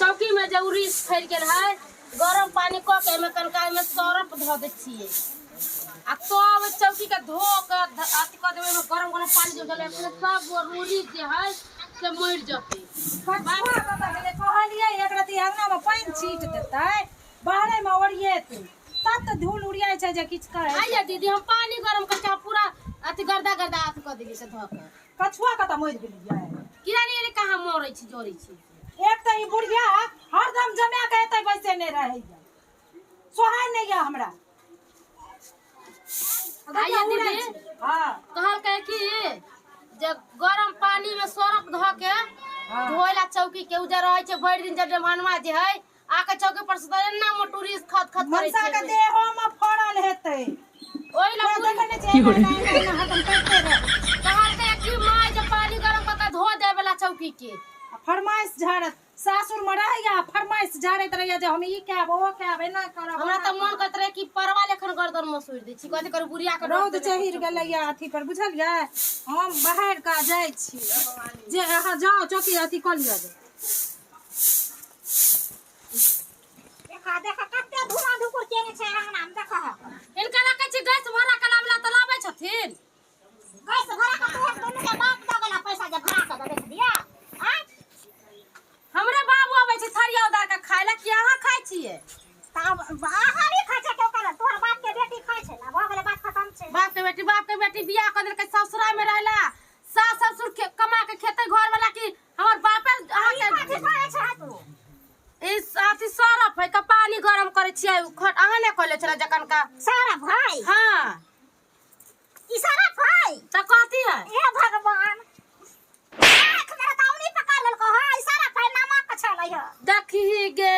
चौकी में जे उड़ीस फैल गेल है गरम पानी कऽ के एहिमे कनिका एहिमे सरफ धऽ दै छियै आ तब चौकी के धो के अथी कऽ देबै ओहिमे गरम गरम पानी जे देबै अपने सब उड़ीस जे है से मरि जेतै। कछुआ कतऽ गेलै? कहलियै एक रति अङ्गनामे पानि छीट देतै, बाहरेमे ओरियेतै। तत धूल उड़ियाइ छै जे किछु कहै। आइए दीदी हम पानी गरम करके पूरा अथी गर्दा गर्दा अथी कऽ देलियै से धऽ के। कछुआ कतऽ मरि गेलियै? किया नहि एलै कहाँ मरै छी जरै छी। एक तऽ ई बुढ़िया हरदम जमा के एतै बैसेने रहैया, सोहाय नहि यऽ हमरा। आइए दीदी। हाँ। कहलकै कि जे गरम पानी में सरफ धऽ के धोइला चौकी के उजर रहै छै भरि दिन जे मानवा जे है आके चौकी पर से एना मोटुरी खत खत करै मनसा छै के देहो में फड़ल हेतै। ओहि ला पूरा पूरी देखै नहि छियै, एना एना एना हरदम करिते रहै। कहलकै कि माय जे पानी गरम कऽ के धो देबे ला चौकी के। आ फरमाइश झाड़त सासुर में रहैया, फरमाइश झाड़ैत रहैया जे हम ई खायब ओ खायब एना करब। हमरा तऽ मन करैत रहे कि परवा लेखन गर्दन मसूरि दै छी कथी करू बुढ़िया के रौद चढ़ि गेलैया अथी पर बुझलियै। हम बाहर का जाइ छी जे अहाँ जाउ चौकी अथी कऽ लिअ। देखा देखा कते धुआं धुकुर केने छै अंगना में देखा। हिनका रखै छी गैस भरा के लाबला तऽ लाबै छथिन। गैस भरा के तोहर दुनू के बाप दऽ गेला पैसा जे भरा के दऽ दिया। आँ हमरे बाबू अबै छै थरिया उधार के खाय ला कि अहाँ खाय छियै? तब अहाँ भी खाय छै के तोहर बाप के बेटी खाय छै ना, भऽ गेलै बात खत्म छै। बाप के बेटी, बाप के बेटी बियाह कऽ देलकै ससुरा में रहला, सास ससुर कमा के खेतै घर वाला कि हमर बापे अहाँ ई कथी के करै छै तू? ई अथी सरफ है के पानी गरम करै छियै खट अहाँ ने कहले छलै जखन का सरफ है? हाँ। ई सरफ है? तऽ कथी है? हे भगवान, आँख मेरा ताउनी पका लेलको है। ई सरफ है, नमक छलै है। देखी गे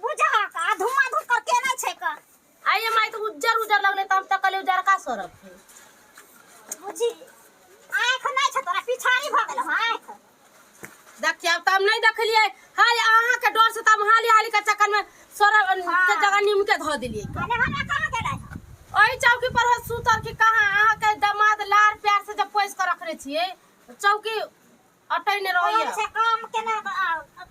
बुझा का धुआं धुकर केने छै का। आइए माय तऽ उज्जर उज्जर लगलै तऽ हम तऽ कहलियै उजरका सरफ है। बुझी आँख नहि छै तोरा, पिछाड़ी भऽ गेल हँ आँख। देखिए अब तऽ हम नहि देखलियै हाय अहाँ के डर से तऽ हम हाली हाली के चक्कर में सरफ के जगह नीम के धऽ देलियै। अरे हमरा कहाँ गेलै? ओहि चौकी पर हो सुतल कि कहाँ अहाँ के दमाद लार प्यार से जब पोसि के रखने छियै चौकी अटै नहि रहैया। छै काम केना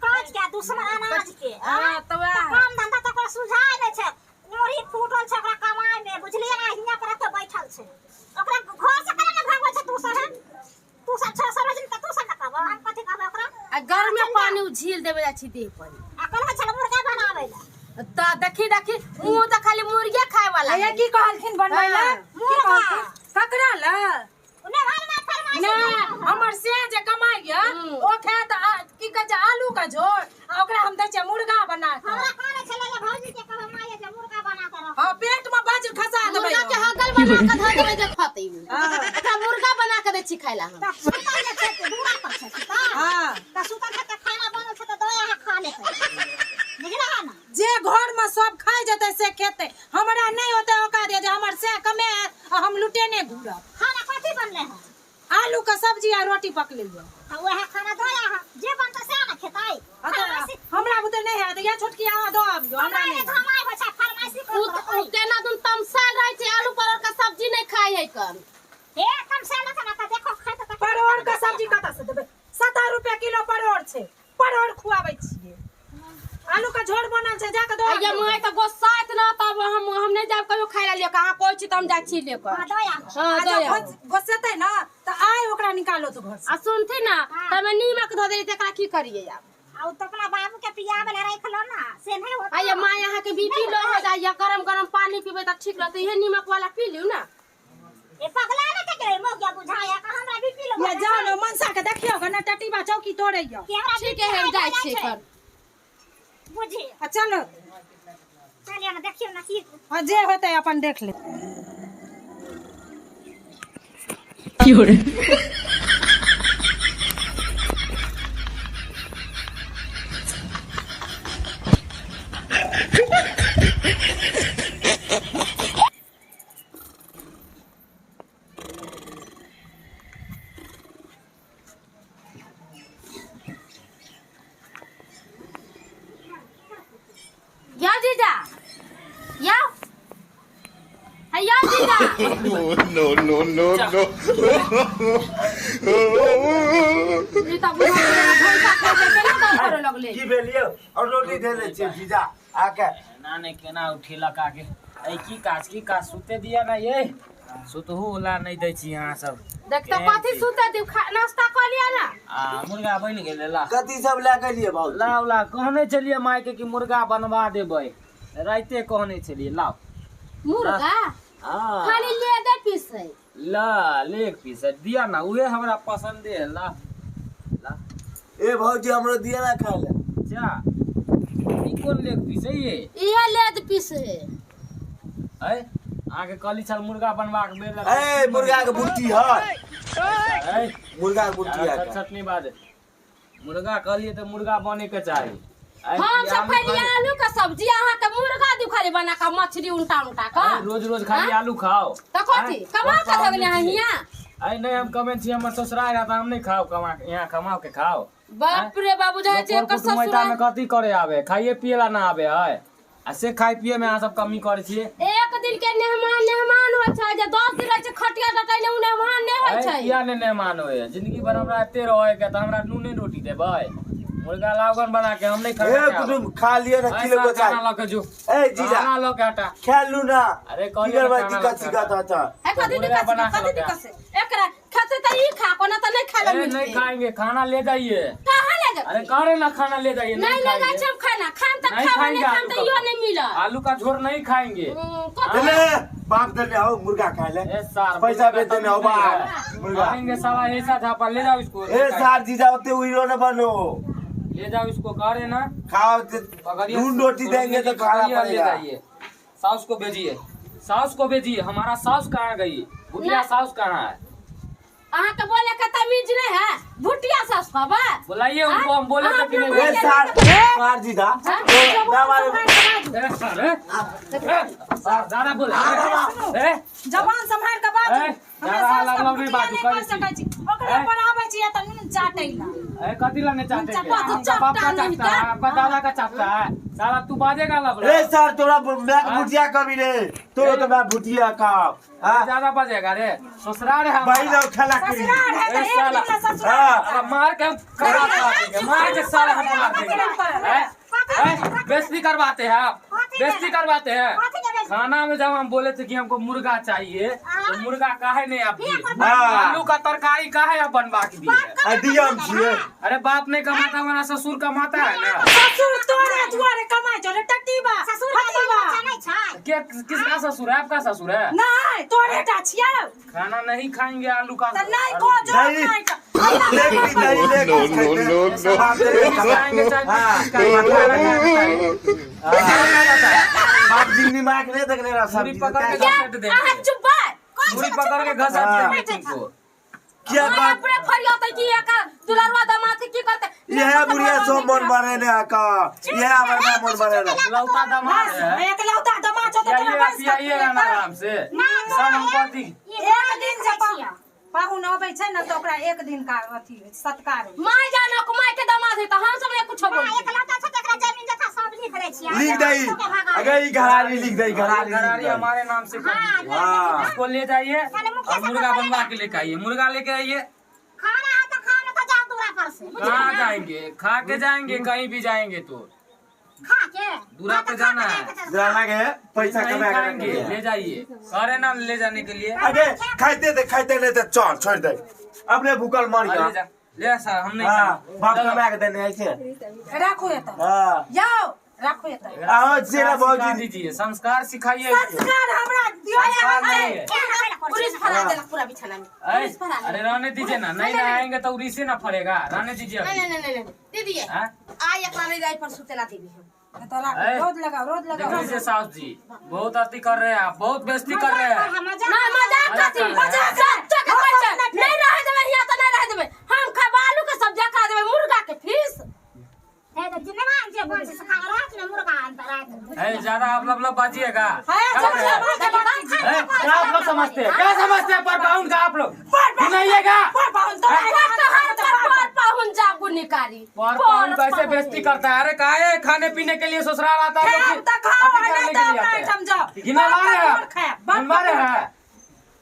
काज के दुश्मन अनाज के। हाँ, तऽ वएह। काम धंधा तऽ ओकरा सुझाय नहि छै, कोढ़ी फूटल छै ओकरा कमाइ में बुझलियै ना, हियां पर एते बैठल छै। ओकरा घर से केना ने भागबै छै तू सब? है तू सब छ सरोजनी तऽ तू सब ने कहबो, हम कथी कहबै ओकरा? आ गरमे पानी उझील देबे जाइ छी देह पर। आ कहलकै छल मुर्गा बनाबै ला। तऽ देखी देखी मुँह तऽ खाली मुर्गे खाय वाला। ये की कहलखिन बनबै ला? हाँ। की कहलखिन? ककरा ला? नहि हमर से जे कमाइया ओ खायत की कहै छै आलू के झोर आ ओकरा हम दै छियै मुर्गा बना के। हमरा कहने छलै जे भौजी के कहबै माय जे मुर्गा बना के रख। हां पेट में वज्र खसा देबै। मुर्गा के हगल बना के धऽ देबै जे खतै। ओकरा मुर्गा बना के दै छी खाय ला हम। तऽ सुतल जे छै से दूरा पर छै सुतल। हां। तऽ सुतल छै तऽ खाना बनल छै तऽ दऽ अहाँ खा लेतै। बुझलह ने? जे घर में सब खाइ जेतै से खेतै, हमरा नहि होतै औकात जे हमर से कमायत आ हम लुटेने घूरब। खाना कथी बनले है? आलू के सब्जी आ रोटी पकले। तऽ वएह खाना दऽ अहाँ, जे बनतै सएह ने खेतै। हाँ तऽ हमरा बुते नहि हैत, या छोटकी अहाँ दऽ आबियौ, हमरा नहि। घमाइ होइ छै फरमाइशी उ करत उ केना दुन तमसायल रहै छै, आलू परोड़ के सब्जी नहि खाइ है कन। हे तमसायल रहतै ने तऽ देखो खाइ तऽ परोड़ के सब्जी कतऽ से देबै? 70 रुपया किलो परोड़ छै, परोड़ खुआबै छियै। आलू के झोर बनल छै, जाके दऽ आइए आबियौ। माय तऽ गोस्साइत ना तब हम नहि जायब कहियो खाय ला लेके, अहाँ कहै छी तऽ हम जाइ छी लेके। हाँ, दऽ आबू। हाँ, आ दऽ जब आबू। गोस्सेतै ना तऽ आइ ओकरा निकालो तो घर से। आ सुनथिन ना तमे नीमक धऽ देली तकरा की करियै आब? आ उ तऽ अपना बाबू के पियाबै ला राखलो ना से नहि होत। आइए माय अहाँ के बीपी लो हो जाइए, गरम गरम पानी पीबै तऽ ठीक रहतै, इहे नीमक वाला पी लियौ ना। ए पगला ने के गेलै मौगिया बुझाया का हमरा बीपी लो। या जाओ ना मनसा के देखियौ ग ना टटीबा चौकी तोड़ैया। कि हमरा ठीक बीपी है, हम हाई जाइ भऽ छियै जाइ छै। घर। बुझी। आ चलो। चलिए ना देखियौ ना की। हां जे होतै अपन देख ले। या जीजा या या जीजा। No, no, no, no. ई तऽ बुझा भैंसा खाइ छै केना दर्द करऽ लगलै। की भेल यौ? और रोटी दे छियै जीजा आके। ना नहि केना उठेलक आके। ऐ की काज की काज सुते दिया ना ये सुतहु ला नहि दै छी अहाँ सब। देख तऽ कथी सुते दियौ, नाश्ता कऽ लिअ ना। आ मुर्गा बनि गेलै ला। कथी सब लए के एलियै भाउजी? लाउ ला कहने छलियै माय के कि मुर्गा बनवा देबै, राइते कहने छलियै। लाउ मुर्गा हाँ खाली ले दे पीस है। ला लेग पीस दिया ना, उहे हमरा पसंदे है। ला ला ए भौजी हमरो दिया ना खाय ले। जा ई कोन लेग पीस है ये? इहे ले दे पीस है। ऐ अहाँके कहली छल मुर्गा बनवा के बेल। ए मुर्गा के बुट्टी है, ऐ मुर्गा के बुट्टी है। सच सच नहीं बात, मुर्गा कहलिए तऽ मुर्गा बने के चाही। हम सब खैली आलू के सब्जी, अहाँ के मुर्गा दियौ खाली बना के मछली उल्टा उल्टा के। रोज रोज खाली आलू खाओ तऽ कथी कमा के धऽ गेलै अहाँ हियाँ? ऐ नहीं हम कमे छी, हमर ससुराल है तऽ हम नहीं खाओ, कमा के यहाँ कमाओ के खाओ। बाप रे बाप, बुझाइ छै एकर कुटुमैता में ससुराल कथी करे आवे, खाइए पिए ला ना आवे है, आ से खाइ पिए में अहाँ सब कमी करै छियै। एक दिन के मेहमान मेहमान होइ छै, जे 10 दिन रहै छै खटिया डटैले उ मेहमान नहि होइ छै। किया ने मेहमान होय, जिंदगी भर हमरा एते रहे के तऽ हमरा नूने रोटी देबै? मुर्गा लाउगन बना के हम नहीं ए खाना। कुटुम खा लिअ ना किलो को खाना चाय। लऽ के जो। ए जीजा खाना लऽ के हटा। खा लू ना। अरे की कहलियै करबै ना खाना दिक्कत लऽ के सिक्कत हटा। होता। है कथी मुर्गा दिक्कत बना छै? के कथी लऽ के दिक्कत छै? एकरा खेतै तऽ ई खा, कोना तऽ नहि खाय लए अरे नहीं मिलतै। खाएंगे, खाना ले जाइए। कहाँ ले जाबै? अरे कह रहे ना खाना ले जाइए। नहीं ले जाइ छै हम खाना, खाम तऽ नहीं खाब, नहीं खाएंगे खाम आलू तऽ का इहो नहीं मिलत। आलू का झोर नहीं खाएंगे। कथी? ले बाप देने आओ मुर्गा खाय ले। ए सार पैसा मुर्गा भेज देने आओ तमीज नहीं बाप है। मुर्गा। खाएंगे साला ऐसा झापा, ले जाओ इसको। ए सार जीजा ओते उइरो न बनो, ले जाओ इसको, कह रहे ना खाओ पकड़िए, नून रोटी देंगे तो खाना पकड़िए, ले पड़ेगा। जाइए। साउस को भेजिए, साउस को भेजिए। हमारा साउस कहाँ गई? भुटिया साउस कहाँ है? अहाँ के बोले के तमीज नहीं है, भुटिया सास कहबै? बुलाइए उनको, हम बोले थे कि नहीं। ए सार सार जीजा ना मारे। ए सार, ए, ए, सार ज्यादा बोले। ए जबान सम्हारि के बाजू। ए, हमरा ज्यादा सास के अलग अलग नहीं भुटिया बाजू, नहि कहि करै छी। सकै छी। ओकरे ए? पर आबै छियै तऽ नून चाटै ला। ए कथी ला नहीं चाहते चप्पा आपका तो बाप का चपटा नहीं चाटता है, था। आपका दादा का चाटता है। साला तू बाजेगा लबला। ए सार तोरा मैं भुटिया कभी रे, तोरा तो मैं भुटिया का हां ज्यादा बजेगा रे, ससुराल है भाई हमारा। लोग खेला करी। ससुराल है तऽ ए एक साला। दिन ला ससुराल। हाँ। अरे मार के हम खराब कर देंगे, मार के साला हम मार देंगे। हैं? हैं? बेइज्जती करवाते हैं आप, बेइज्जती करवाते हैं। खाना में जब हम बोले थे कि हमको मुर्गा चाहिए तो मुर्गा काहे नहीं आप दिए? हाँ। आलू का तरकारी काहे आप बनवा के दिए? आ दियम छियै। अरे बाप नहीं कमाता, हमारा ससुर कमाता है ना। ससुर तोरे दुआरे कमाइ छौ रे टट्टीबा। ससुर के बाल हट्टीबा। बच्चा नहीं छै। क्या किसका ससुर है? आपका ससुर है? नहि तोरे टा छियौ। खाना नहीं खाएंगे आलू का। तऽ नहि खो जो नहीं। नहि खा। लेग पीस दही लेग पीस No, खाइते। no, no, बाप रे, खाएंगे चाहे हाँ। कुछ खाएंगे, खाना खाएंगे। बाप जिंदगी मार के नहीं देखने रहा मुरी सब्जी पकड़ के क्या घसीट देंगे। अहाँ चुप बा। मुरी पकड़ के घसीट हाँ। देंगे तुमको। क्या अहाँ बात अपने फरियातै कि एका दुलरवा दामाद के की करतै? यह बुढ़िया सब मन बने ने का यह हमर ना मन बने ने। लौता दामाद है। एकलौता दामाद छौ तऽ तोरा पियाइएगा बैस कऽ पियाइएगा ना आराम से। सब हमको अथी एक दिन जे पाहुन अबै छै ने तऽ ओकरा एक दिन का अथी होइ छै, सत्कार होइ छै। माय जानो को माय के दामाद है तऽ हम सब नहीं कुछो बोलबै। एकलौता छै तऽ एकरा जमीन जथा सब लिख दै छियै। लिख दही अगर ई घरारी लिख दही, घरारी लिख घरारी दही। हमारे नाम से कर दीजिए। हाँ। इसको ले जाइए और मुर्गा बनवा के लेके आइए, मुर्गा लेके आइए। खाना है तो खाओ, नहीं तो जाओ दूरा पर से। कहाँ जाएंगे? खा के जाएंगे, कहीं भी जाएंगे तो खा के दूरा पे जाना है। जाना के पैसा नहीं कमा के खाएंगे, रखने। ले जाइए करे ना ले जाने के लिए। अरे खाइते थे, खाइते नहीं थे, चल छोड़ दे अपने भूखल मर ले गया। जा, ले सर हम नहीं हाँ खाएंगे। बाप चलो। कमा के देने ऐसे। राखू एतऽ। हाँ यौ राखू एतऽ। आओ जेरा संस्कार सिखा भौजी दीजिए, संस्कार सिखाइए इसको। संस्कार हमरा दियो संस्कार नहीं है। पुलिस फरा देलक पूरा बिछाना में। अरे पुलिस फरा देलक। अरे रहने दीजिए ना, नहीं नहाएंगे तो उड़ी से ना फरेगा, रहने दीजिए नहीं अभी। नहीं नहीं नहीं दीदी हाँ? आ एकरा नहीं जाय पर सुतेला देबी हम। एतऽ राखू, ए। रौद लगाओ, रौद देख लगाओ। लीजिए साहब जी, बहुत अति कर रहे हैं आप, बहुत बेइज्जती कर रहे हैं। ना मजाक कथी? मजाक मजाक सच्चा के कहै छै। नहीं रहे देबै हियाँ तऽ नहीं रहे देबै। हम खाब आलू के सब्जी, खा देबै मुर्गा के फीस। है ज्यादा आप लब लब बाजिएगा। है, क्या जब कर रहे हैं? जब जब बात है, क्या आप लोग समझते हैं? क्या समझते हैं पर पाउन का आप लोग सुनाइएगा। पर पाहुन तोरा पर तोहर पर पर पाहुन जागू निकारी। पर पाउन कैसे बेइज्जती करता है? अरे काहे खाने पीने के लिए ससुराल आता है? खाएब लोग तऽ खाओ, अथी आ करने नहि के तऽ लिए अपना आते हैं। एहिठाम जाओ। गिनवा बाप रहे का हैं गोड़ खाएब, बाप गिनवा का रहे गोड़ हैं।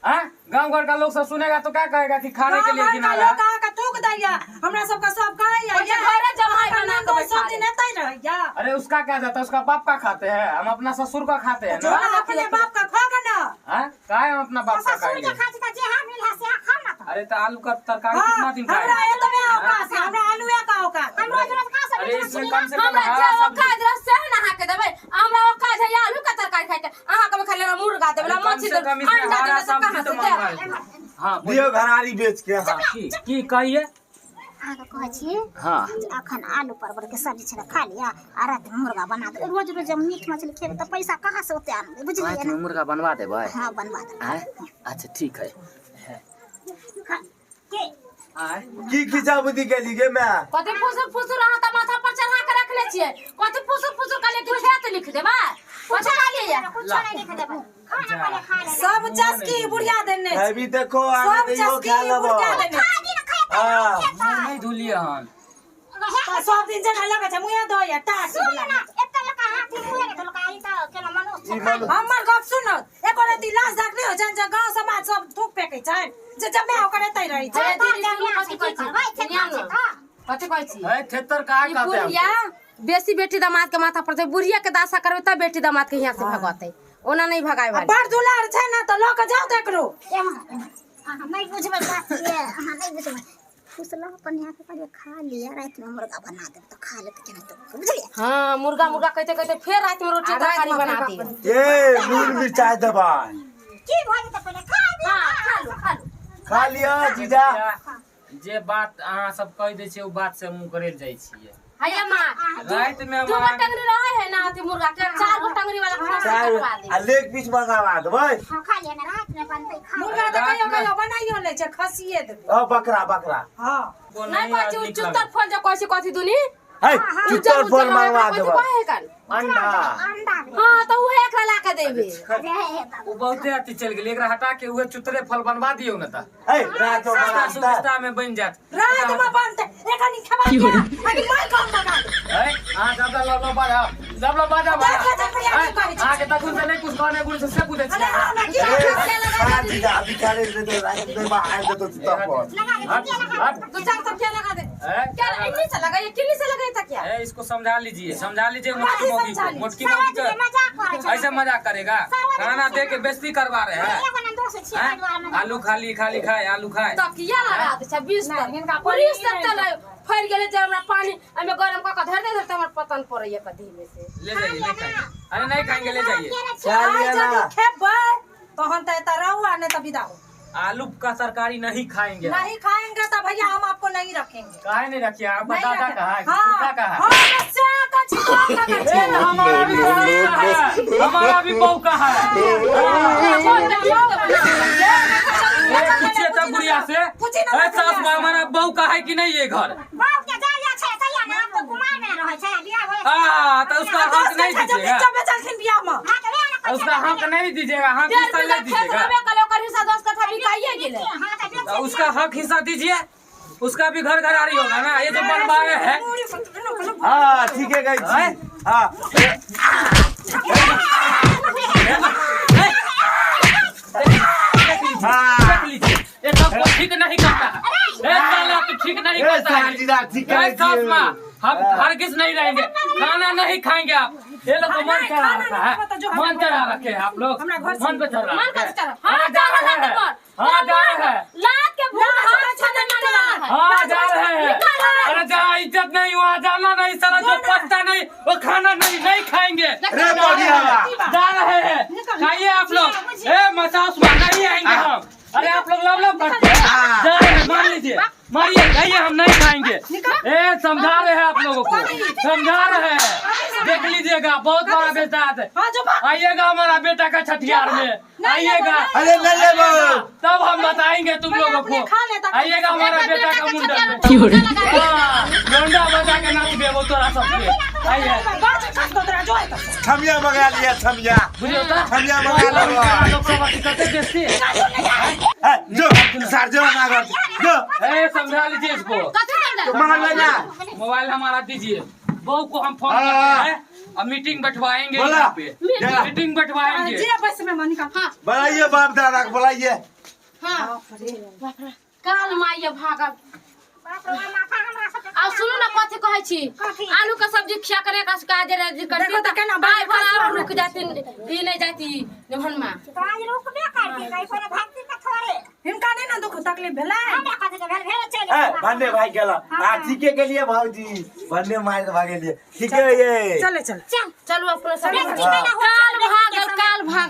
हाँ, गांव घर का लोग सब सुनेगा तो क्या कहेगा कि खाने के लिए गाँव घर गिना का रहा लोग अहाँके थूक दैया, हमरा सबके सब कहैया, ओहिके ये घरे जमाई अहाँके बना के ननदो बैठा सब दिन एतै रहैया। अरे उसका क्या जाता है, उसका बाप का खाते हैं, हम अपना ससुर का खाते हैं जो ना। ना अपने बाप का खा के ना। हाँ, काहे हम अपना बाप का ससुर के खाएंगे? खाइ छी तऽ जेहा मिल है सेहा खाउ ना तऽ। अरे तो आलू का तरकारी हाँ, कितना दिन हमरा खाएंगे? एतबे औकात है, हमरा आलुए का औकात है। हम रोज रोज कहाँ से अरे मीट इसमें मछली कम से कम हमरा हरा जे सब्जी औकात रह से ने अहाँके देबै। हमरा औकात है आलू के तरकारी खाइके, अहाँके खाली हमरा मुर्गा देबै, अरे कम मछली से देबै, कम इसमें अंडा हरा देबै तऽ सब्जी कहाँ तो से मंगवा देब? लीजिए। हाँ दियौ घरारी बेच के। हाँ, की कहिए? अहाँके कहै छी हाँ जे अखन आलू परवल के सब्जी छै खा लिअ आ राति में मुर्गा बना देबै। रोज रोज जब मीट मछली खेबै तऽ पैसा कहाँ से ओते आनबै, बुझलियै ना? मुर्गा बनवा देबै। हाँ बनवा देबै। आँय? अच्छा ठीक है। के आँय? की खिचा बुद्धि केली गे my? कथी फुसुर फुसुर अहाँ तऽ माथा पर चढ़ा के रखले छियै? कथी फुसुर फुसुर कहलियै कि खेत लिख देबै? कथी कहलियै? कुछो नहि लिख देबै, खाना पहिले खा लेबै। सब चस्की बुढ़िया देने छै। अभी देखो आगे सब दैयो चस्की खा लेबो। बुढ़िया देने छै। खा दी ना, खेतै, हाँ। खेतै। मुँह नहीं धुलिए हन। तऽ सब दिन जेना लगै छै मुँहे धोइया टाट सुन ना, एते लड़का हाथी मुँहे नहि धोलकै, ई तऽ केना मनुष्य ई छै, खा मनुष्य। हमर गप सुनत एको रति लाज धाक नहि होइ छनि जे गाँव समाज सब थूक फेकै छनि जे जमे ओकर एतै रहै छै। अरे दीदी, जमिया सुनू, छै, कथी की कहै छी? करबै, सुनिया खेतै ने। तऽ। कथी कहै छी? है, थेतर काहे ई कहते हैं बुढ़िया बेसी बेटी दामाद के माथा पर छै। बुढ़िया के दासा करबै तब बेटी दामाद के यहाँ से भगतै, ओना नहीं भगाए आ वाली। बड़ दुलार छै ने तऽ लऽ कऽ जाउ तऽ एकरो। एम्हर, एम्हर। अहाँ नहि बुझबै बात ये, अहाँ नहि बुझबै। फुसलहुँ अपन यहाँ के कहलियै खा लिअ, रातिमे मुर्गा बना देब तऽ खा लेतै केना तऽ, बुझलियै? हाँ, मुर्गा मुर्गा कहते कहते फेर रात में रोटी आ तरकारी रातिमे बना फेर दे। ए नून मिरचाइ देबै। की भऽ जेतै पहिले खा लिअ। हाँ, खा लो खा लो। खा लिअ जीजा। जे बात अहाँ सब कहि दै छियै ओ बात से मुँह करैल जाइ छियै। हैया माँ, राति में हम दू गो अहाँके- टंगरी रहे है ना अथी मुर्गा के, चार गो टंगरी वाला खाना चारि कटवा दे। आ लेग पीस मंगावा देबै। हाँ, खा लिअ ने, रातिमे बनतै खा। मुर्गा तऽ कहियो कहियो बनाइयो लै छै, खसिये देबै। अ बकरा बकरा। हँ को नहीं कहै छी, उ नीक चुत्तर फल जे कहै छी कथी दुनी? है उज्जर चुत्तर उज्जर फल वाला मंगवा कथी देबै। कहै है कन? अंडा। अंडा भेल। हाँ, तऽ उहे एकरा ला के देबै। अरे हे बाबा। ओ बहुते अथी चलि गेलै, एकरा हटा के उहे चुतरे फल बनवा दियौ ने तऽ है रात में सस्ता बना देतै। सुविस्ता में बनि जायत। रातिमे बनतै एखन खेबै किया? अभी मारि कऽ हम बना देब। है, अहाँ ज्यादा लव लव बाजब, लव लव बाजब। देख ले जब बुढ़िया की कहै छै। अहाँके तखन से नहि कुछ कहने गुरु से से पूछै अरे छियै। हाँ, ना की ए, लगा खा जीजा, अभी खा ले दे रात में बाहर दे तो चुत्तर फल। लगा दे, हट, क्या लगा हट। दू चार तो क्या लगा दे? है? क्या इन्नी से लगाइए, किन्नी से लगाइए था क्या? ए, इसको समझा लीजिए, समझा लीजिए मोटकी कथी मौगी समझा को, लीजिए? मोटकी मौगी सरवज को मजाक करै छै। ऐसे मजाक करेगा, खाना दे के बेइज्जती करवा रहे हैं। एगो ने दोस्त छियै, हैं? एहि दुआरे मजाक। आलू खाली खाली खाए, आलू खाए। तकिया लगा दे छै 20 पर। हिनका पुलिस पानि सब चले फैल गेलै जे हमरा पानी एहिमे गरम कऽ के धरि दे तऽ हमर पतन पड़ैया कथी में से। ले जाइए, नहीं खाएंगे। अरे नहीं खाएंगे, ले जाइए। खा आइ लिअ जदि ना। खेबै तहन तऽ एतऽ रहू आ नहीं तऽ विदा हो। आलू का तरकारी नहीं खाएंगे। नहीं खाएंगे तो भैया हम आपको नहीं रखेंगे। काहे नहीं रखिए? आपका नहीं दादा रखेंगे। कहा है? हाँ, कुत्ता कहा है? हाँ, बच्चा का छिपा का ए, हमारा भी दादा है, हमारा भी बहू का है। ए, पूछिए तब बुढ़िया से। पूछी ना ए, बुढ़िया सास से। माँ, हमारा बहू का है कि नहीं ये घर? बाप के जाइया छै तैया ना, आब तऽ कुमार मे रहै छै, बियाह भऽ आ तो उसका हक नहीं दीजिएगा, बेचलखिन बियाह में। हाँ तऽ वएह ने कहै उसका हक नहीं दीजिएगा, हक डेढ़ हिस्सा बीघा नहीं खेत दीजिएगा। रहबे कले, ओकर हिस्सा 10 कट्ठा बिकाइए गेलै। हाँ तऽ बेच तो उसका हक हिस्सा दीजिए, उसका भी घर घरारी होगा ना, ये जो बनवाए हैं। हाँ ठीके कहै छी। हाँ हाँ। देख लीजिए, ये सबको ठीक नहीं करता है। ए साला, तू ठीक नहीं ए करता है। सार जीजा, ठीक ए कहै सास छी। माँ, हम हरगिज नहीं रहेंगे, खाना नहीं खाएंगे आप। ये लोग को मन चढ़ा खाना रखा नहीं है, खाता जो मन चढ़ा रखे हैं आप लोग, हमरा घर से मन पे चढ़ रहा मन है। का चढ़ा। हाँ हाँ, जा रहे हैं, हाँ जा रहे हैं, लात के भूत हाथ छाने मारने वाला है। हाँ जा रहे हैं। अरे जहाँ इज्जत नहीं वहाँ जाना नहीं, साला जो पछता नहीं वो खाना नहीं, नहीं खाएंगे। रे बढ़िया। जा रहे हैं, खाइए आप लोग। ए मसास माँ, नहीं आएंगे हम। अरे आप लोग लव लव करते हैं। जा रहे हैं, मान लीजिए, मारिए, खाइए, हम नहीं खाएंगे। ए समझा रहे हैं आप लोगों को, समझा रहे हैं, देख लीजिएगा बहुत बड़ा बेटा है। हाँ जो बा- आइएगा हमारा बेटा का छठियार में आइएगा, अरे नहीं लेबो। तब हम बताएंगे तुम पहले लोगों अपने को। खा लेता। आइएगा हमारा एकर बेटा का बेटा के मुंडन छठियार में। में भूजा लगा दे। हाँ, लौंडा बजा के नाच देबो तोरा सबके। आइए गाछ खस दो तोरा, जो एतऽ से। छमिया मंगा लिया, छमिया। बुझियौ तऽ छमिया मंगा लेबो। लोग सब अथी करते बेचते। ए, जो सार जो ना घर जो। ए समझा लीजिए इसको। कथी समझा? तो मंगा लेना। मोबाइल हमारा दीजिए, बहू को हम फोन हाँ। करते हैं अब मीटिंग बैठवाएंगे बोला। यहाँ पे। जरा। मीटिंग बैठवाएंगे। जे बस में मनिका। हाँ। बुलाइए बाप दादा को, बुलाइए। हाँ। बाप रे। बाप रे, काल माइया भागब। बाप रे, माथा हमरा सबके। आ सुनू ना, कथी कहै छी? कथी? आलू के सब्जी खिया करे का का जे रे करती। देखो तऽ केना आइ बाहर भला खसुआ। रुक जाती, ई नहीं जाती निभनमा। तो आज रुकबे करती गई, कोनो भक्ति के थोड़े। हिनका नहि ने दुख तकलीफ भेलै? हमरा कथी के भेल? भेल चलि ए गेल। भन्ने भाई गेला। आ ठीके के लिए भाऊजी भन्ने मार के भागे लिए, ठीके है ये। चले चल। चल। चलू अपना सब। बेइज्जती केना होइ छै? काल भागल, काल भागल।